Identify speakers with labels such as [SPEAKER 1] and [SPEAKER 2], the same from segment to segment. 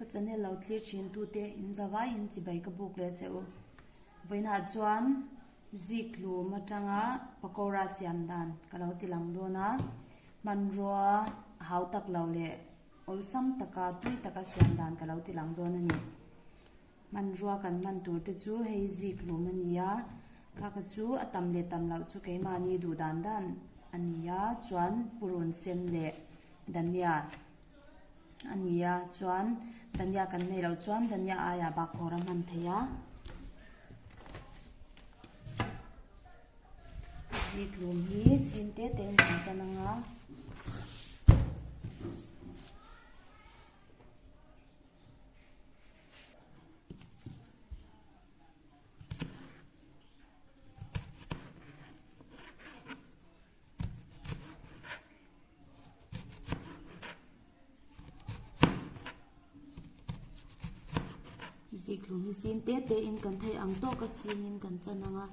[SPEAKER 1] Ka channel lo thlir thin tute in zavaiin chibai ka buk leh che u. Vawiinah chuan zik hlum atanga pakora siam dan ka lo ti lang dawn a, hmanrua hau tak lo leh awlsam taka tui taka siam dan ka lo ti lang dawn a ni. Hmanrua kan hman tur te chu hei zik hlum a ni a, kha kha chu a tam leh tam loh chu keimahni duh dan dan a ni a, chuan purun sen leh dhania a ni a, chuan dhania kan neih loh chuan dhania aiah bakkhawr a hman theih a. Zik hlum hi sin te te in kan chan ang a. Zikhlum hi sin te te in kan theih ang tawk a sinin kan chan ang a.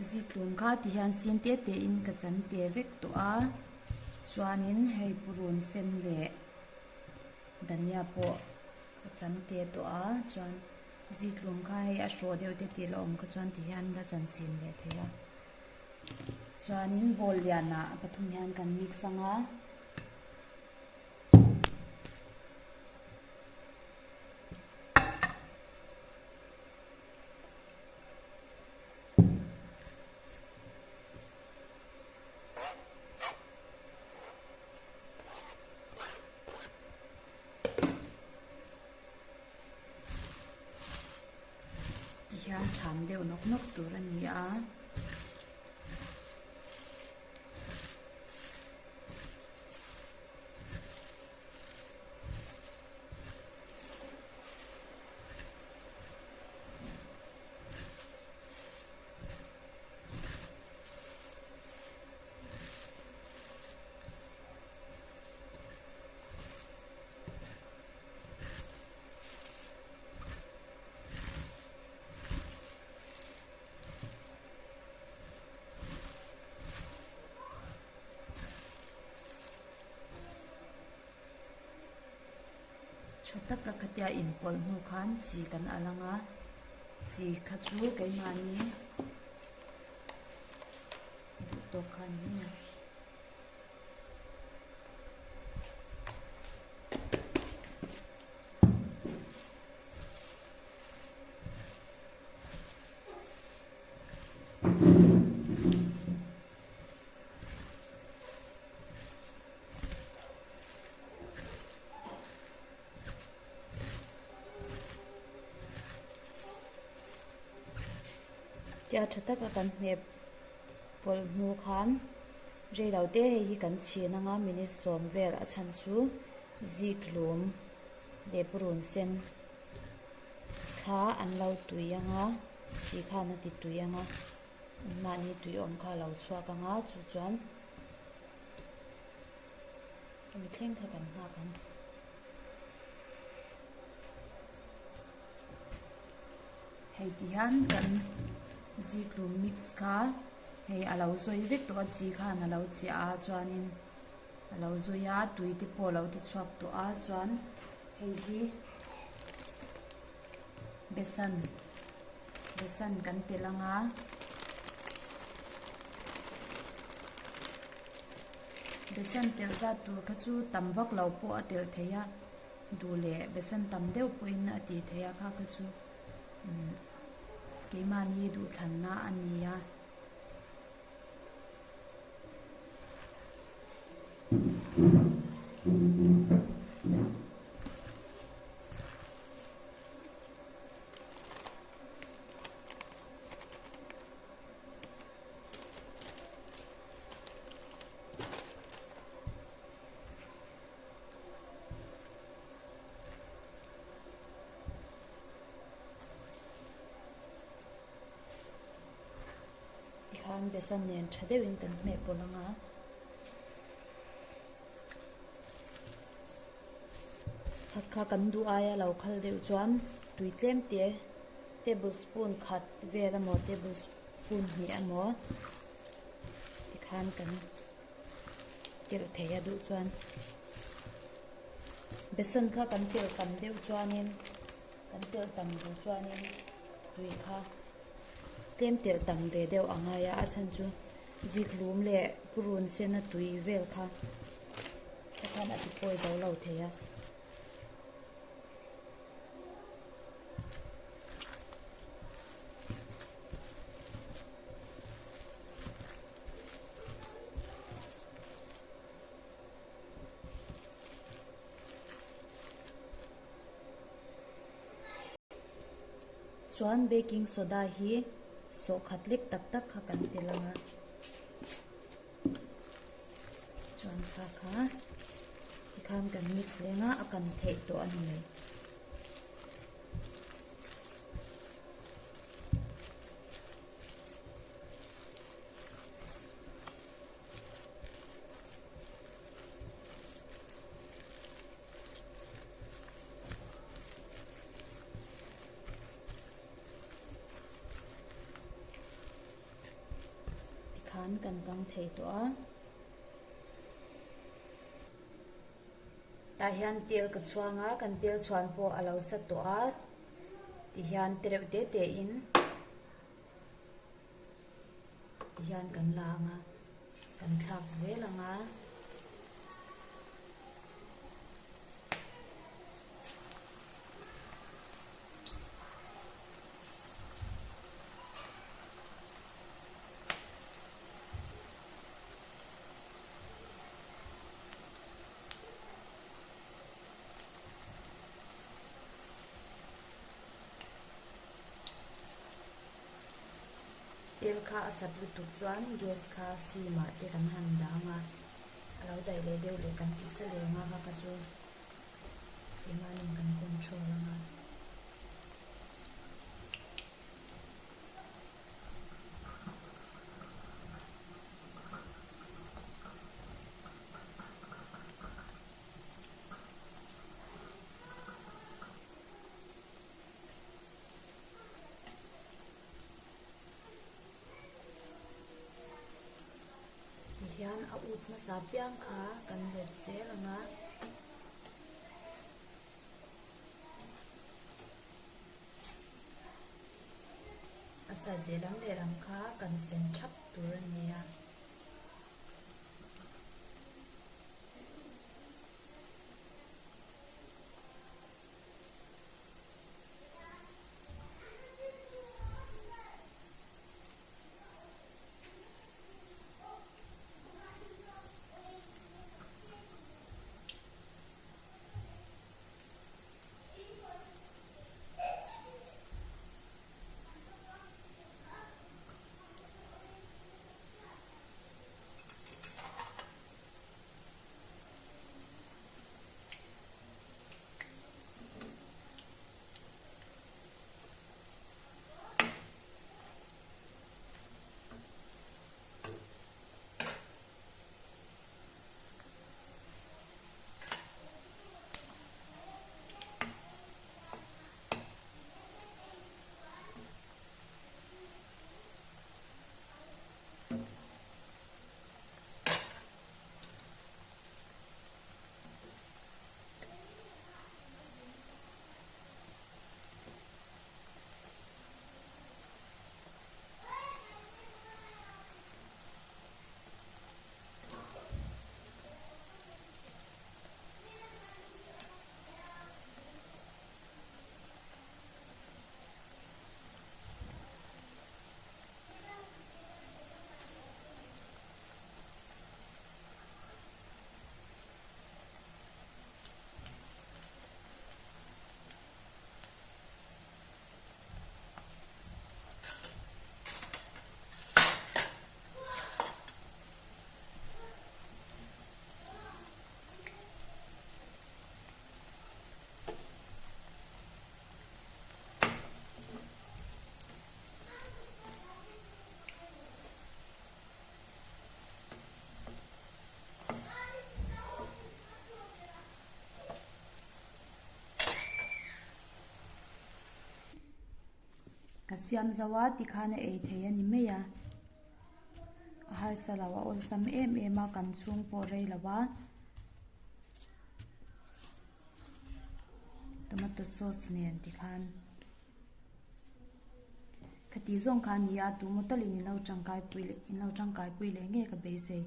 [SPEAKER 1] Zikhlum kha ti hian sin te te in ka chan te vek tawh a chuanin hei purun sen leh dhania pawh ka chan te tawh a chuan Zikhlum kha hei a hrawh deuh te tih la awm kha chuan ti hian la chan sin leh thei a. Chuanin bowl lianah pathum hian kan mix ang a. Tihian tham deuh nawk nawk tur a ni a. Tha taka khatia inpawlh hnu khan chi kan al ang a, chi kha chu keimahni duh tawk kha a ni mai a. Tia tha taka kan hmeh pawlh hnu khan rei lo te hei hi kan chhin anga minute sawm vel a chhan chu zik hlum leh purun sen kha an lo tui anga chi khan a ti tui anga mahni tui awm kha a lo chhuak anga chu chuan hemi thleng kha kan nghak ang. Hei ti hian kan zikhlum mix kha hei a lo zawi vek tawh a chi khan a lo chiah a chuanin a lo zawi a tui te pawh a lo ti chhuak tawh a chuan hei hi besan besan kan telh ang a. Besan telh zat tur kha chu tam vak lo pawh a telh thei a. Duh leh besan tam deuh pawhin a tih theih a kha kha chu umm keimahni duhthlanna a ni a. Tikhan besan nen tha deuhin kan hmeh pawlh ang a. kha kan duh aia lo khal deuh chuan tui tlem te table spoon khat vel emaw table spoon hnih emaw tikhan kan telh thei a duh chuan besan kha kan telh tam deuh chuanin kan telh tam duh chuanin tui kha tlem telh tam ve deuh a ngai a a chhan chu ziklum leh purun sena tui vel kha kha khan a ti pawi zo lo thei a. Chuan baking soda hi sawhkhat lek tak tak kha kan tel ang a. Chuan kha kha tikhan kan mix leng a, a kan theih tawh a ni mai. Tikhan kan kang thei tawh a. Tah hian tel ka chhuang a, kan tel chhuan pawh a lo sa tawh a. Tihian te reuh te te in tihian kan la ang a, kan thlak zel ang a. Tel kha a sat lutuk chuan gas kha sim ah te kan han dang a, a lo daih leh deuh leh kan ti sa leng a kha kha chu keimahni kan control ang a. Tihian a ut hmasa piang kha kan let zel ang a. A side lehlam lehlam kha kan sen thap tur a ni a. Ka siam zo a tikhan a ei thei a ni mai a, a harsa lo a awlsam em em a kan chhung pawh rei lo a tomato sauce nen tikhan khati zawng kha a ni a tu maw talin in lo tangkai pui leh in lo tangkai pui leh nge ka beisei.